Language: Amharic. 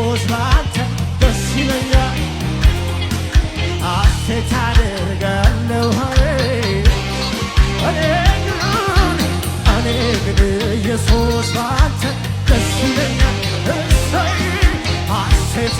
ኢየሱስ ባንተ ደስ ይለኛል፣ ሐሴት አደርጋለሁ። እኔ ግን፣ እኔ ግን ኢየሱስ ባንተ ደስ ይለኛል፣ እሰይ ሐሴት።